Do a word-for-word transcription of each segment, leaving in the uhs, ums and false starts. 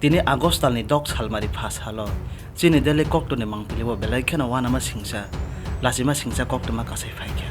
Tini August talni dok salmari pha salo chini Delhi koktwmani mangpili o belai kheno uanama singcha, lachima singcha koktwma kasai phaikha.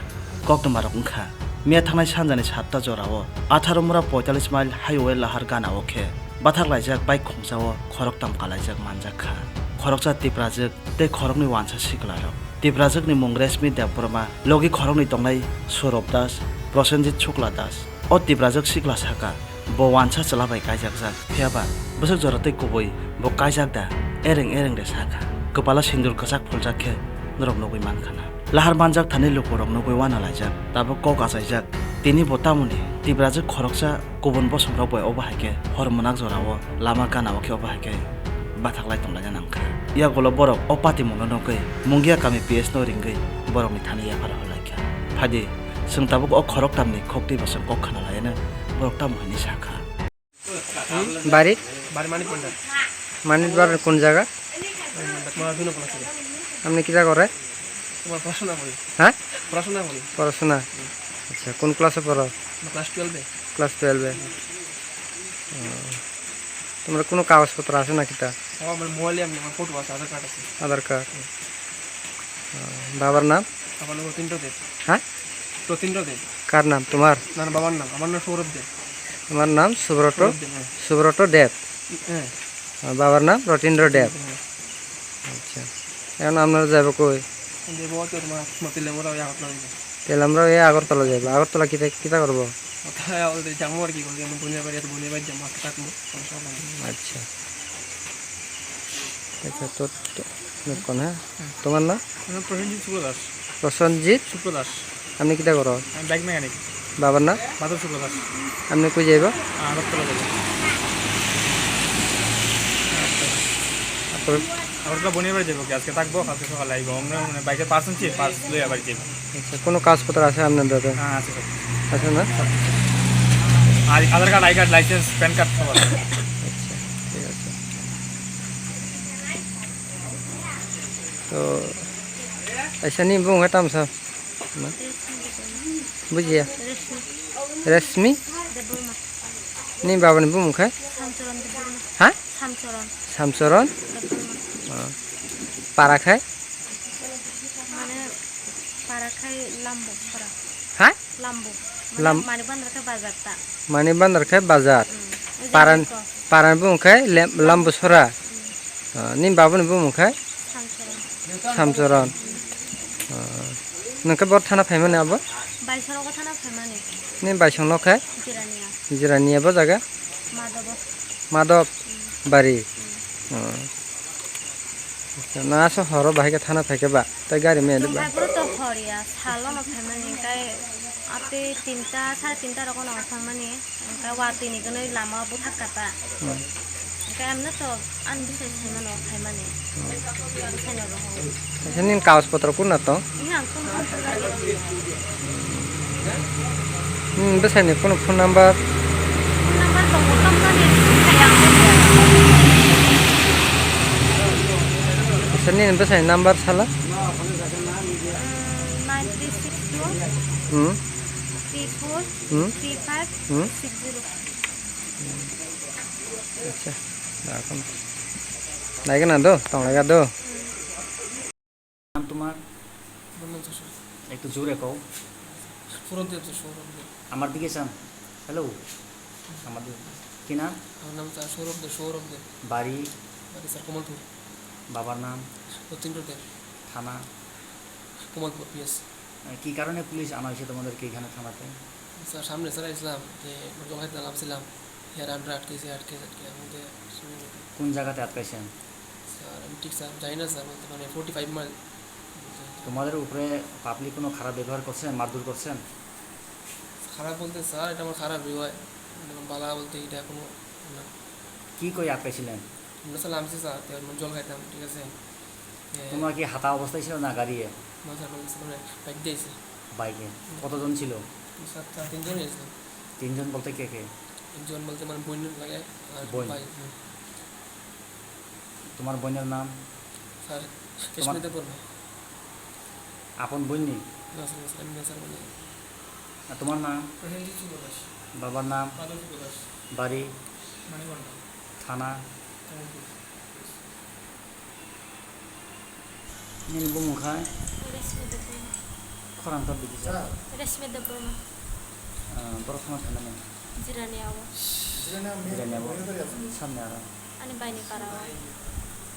Koktwmarok wngkha, miya thangnai sanjani satta jorao atharo mura poitalis mile highway lahar gana o khe bathak laijak bike khungsa o khoroktam kalaijak manjak kha. Khoroksa Tiprajwk tei khoroknwi uansa siklarok. Tiprajwkni mung Reshmi Debbarma, logi khoroknwi tongnai Saurabh Das, Prosenjit Shukla Das. O Tiprajwk sikla saka, bo uansa chwla bai kaijakjak, phiyaba bwswk jora tei kubui bo kaijak da, ereng ereng de saka. Kwpalo sindur kwchak phuljak khe norok nugwi mankha na. Lahar manjak thani lukurok nugwi uanalaijak, tabuk kok achaijak, tini bo tamoni Tiprajwk khoroksa kubun bosongrok bai obo hai khe hor mwnak jorao lama gana o khe obo hai khe bathaklai tonglaina nangkha. Yagulo borok o patimungno nugwi Mungia kami P S no ringwi borokni thani yaphar horlaikha. Phaidi, chwng tabuk o khoroktamni khoktwi bo chwng kok khanalaiano borok tamo hwnwi sakha. Hmm? Bari? বাড়ি মানিক ভান্ডার। মানিক ভান্ডার কোন জায়গা? উম, বেতমা দুই নম্বর আছে। আপনি কিতা করে? তোমার পড়াশোনা করি। হ্যাঁ? পড়াশোনা করি। পড়াশোনা? হুম। আচ্ছা, কোন ক্লাসে পড়ো? ক্লাস টুয়েলভে। ক্লাস টুয়েলভে? হুম। ও। তোমার কোনো কাগজপত্র আছে না কিতা? আমার মোবাইলে এমনি আমার ফটো আছে, আধার কার্ড আছে। আধার কার্ড? হুম। ও, বাবার নাম? বাবার নাম রতীন্দ্র দেব। হ্যাঁ? রতীন্দ্র দেব। কার নাম? তোমার? না, না, বাবার নাম। আমার নাম সৌরভ দেব। তোমার নাম সুব্রত? সৌরভ দেব, হ্যাঁ। সুব্রত দেব? হ্যাঁ। আর বাবার নাম রতীন্দ্র দেব? হ্যাঁ। আচ্ছা। এখন আপনারা যাবে কই? যাবো তো তোমার তেলেমুরা ওই আগরতলা যাবো। তেলেমুরা ওই আগরতলা যাবে। আগরতলা কিতা, কিতা করবো? কোথায় বলতে যাবো আর কি, বলতে আমার বোনের বাড়ি আছে, বোনের বাড়ি যাবো, আজকে থাকবো, কোনো সমস্যা নেই। আচ্ছা। আচ্ছা, তো, তো, কোন, হ্যাঁ? তোমার নাম? আমার নাম প্রসেনজিৎ শুক্ল দাস। প্রসেনজিৎ? শুক্ল দাস। আপনি কিতা করো? আমি বাইক মেকানিক। বাবার নাম? মাধব শুক্ল দাস। আপনি কই যাইবা? আগরতলা যাবো। তারপর? আগরতলা বোনের বাড়ি যাবো কি? আজকে থাকবো, কালকে সকালে আইবো। আমরা মানে বাইকের পার্স আনছি, পার্স লইয়া বাড়ি যাইবো। আচ্ছা, কোনো কাগজপত্র আছে আপনার দাদা? হ্যাঁ, আছে সব। আছে না? আর Aadhaar card, I card, licence, PAN card সব আছে। আচ্ছা, ঠিক আছে। তো, aisa ni bung khe tamsa? Bujiya. Reshmi. Reshmi? Debbarma. Ni baba ni bung khe? Samcharan Debbarma. Ha? Samcharan. Samcharan? Debbarma. Ah. Para khai? Mane, para khai Lambo sora. Ha? Lambo. Mane Lam- Manik Bhandar khe bazar ta. Manik Bhandar khe bazar. Hmm. Paran, paran bung khe lem-, Lambo sora. Hmm. Ah, ni baba ni bung khe? Samcharan. Samcharan. Ah. Nang khe bor thana phaimani abo? Baisongo thana phaimani. Ni baisong no khe? Jirania. Jirania bo jaga? Madhobo. Madhob bari. Hmm. Ah. Na so horo bahai khe thana phai khe ba? Tai gari me ba? Phai phuru to hor ya, salo no phaimani, kai ate tinta, sare tinta rogo no phaimani. Hwnkhe watwi ni gwnwi lama o bwthak kata. Hmm. Hwnkhe amno to ani bwsai saimano phaimani. Hmm. Bwsaino rohor. Acha nini kagoj potro kunna tong? Nini ang phone hor hor lai. Hmm, bwsaini phone, phone number? Phone number tongo, tamjani phai ang. Acha nini bwsaini number sala? Hmm, nine three six two. Hmm. Three four, hmm? Three five, hmm? Six zero. আচ্ছা, রাখো না। লাগে না তো, তোমার লাগা তো। নাম তোমার? বললাম তো, সৌরভ। একটু জোরে কও। সৌরভ দেব, তো সৌরভ দেব। আমার দিকে চান। হ্যালো। আমার দিকে। কি নাম? আমার নাম তো সৌরভ দেব, সৌরভ দেব। বাড়ি? বাড়ি স্যার কমলপুর। বাবার নাম? রতীন্দ্র দেব। থানা? কমলপুর পিএস। কি কারণে পুলিশ আনা হয়েছে তোমাদেরকে এখানে থানাতে? স্যার, সামনে স্যার আইসলাম, যে জল খাইতে নামছিলাম, ইয়ার আমরা আটকেছে, আটকে, আটকে, আমাদের কোন জায়গাতে আটকাইছেন? স্যার, আমি ঠিক স্যার জানি না স্যার, বলতে মানে ফোর্টি ফাইভ মাইল। তোমাদের উপরে পাবলিক কোনো খারাপ ব্যবহার করছেন, মারধর করছেন? খারাপ বলতে স্যার, এটা আমার খারাপ ব্যবহার, মানে বালা বলতে এটা কোনো না। কি কই আটকাইছিলেন? আমরা স্যার নামছি স্যার, তো আমরা জল খাইতাম, ঠিক আছে? এ, তোমরা কি হাঁটা অবস্থায় ছিল না গাড়িয়ে? না স্যার, বলতে স্যার, মানে বাইক দিয়ে এসে। বাইকে? হুম। কতজন ছিল? স্যার, স্যার, তিনজনই এসেছিলাম। তিনজন বলতে কে কে? তিনজন বলতে মানে বোন লাগে আর বোন। ভাই, হুম। তোমার বোনের নাম? স্যার, তোমার রেশমিতা বর্মা। আপন বোন নি? না স্যার, না স্যার, আমি না স্যার, মানে আর তোমার নাম? প্রসেনজিৎ শুভ দাস। বাবার নাম? মাধব শুভ দাস। বাড়ি? মানিকগঞ্জ। থানা? Nini bumung khai? Reshmi Debbarma. Khorang to bikisa? Reshmi Debbarma. Ah, borok thana thana ni? Jirani abo. Jirani abo? Samni aro? Ani baini para o.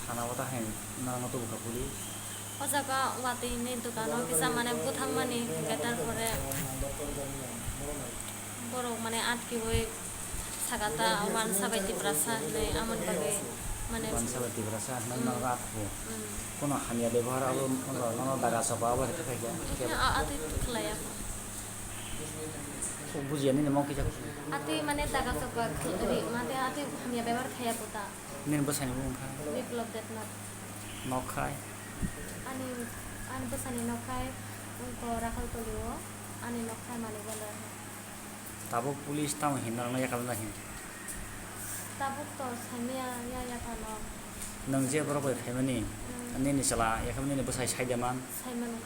Thana o ta hai norok no tubu kha police? O jaga watwi hinwi dukano kisa mane buthangmani hwnkhe tarpore borok mane atkiwi saka ta wansa bai Tiprasa hinwi amoni bagwi mane Wansa bai Tiprasa hinwi mm, nogo athuku. Mm. Kono hamya bebohar abo nono daga chokba abo hai khe khaikha? Khe a-, atwi khlaiya. Bujiya nini mok kisa. Atwi mane daga chokba khwlwi mate atwi hamya bebohar khaiya buta. Nini bwsani bumung kha? Biplab Debnath. Nok khai? Ani, ani bwsani nok khai wngkha Rakhaltoli o, ani nok khai Manik Bazar. Tabuk police tamo hin norokno yakarna hin? Tabuk to saimaya ya yakarno. Nwng je borok bai phaimani, mm, nini chwla yakhamani nini bwsai sai de man? Saimano.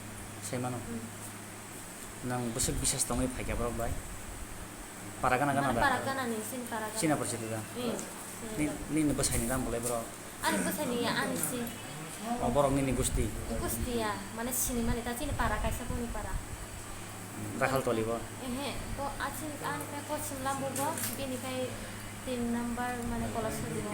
Saimano? Mm. Nwng bwswk bisas tongwi phaikha borok bai? Para gana gana da? Para gana ni, sini para gana. Chini porsi da? Eh, sini. Ni, nini bwsai ni ram bolai borok? Ani bwsai ni ya, ani si. O borok nini gusti? Gusti ya, mane sini mani ta chini para kaisa boni para. Rakhaltoli bo? Ehe, bo achin ani kai kochim lambo bo, bini kai tin number mane kolasori bo.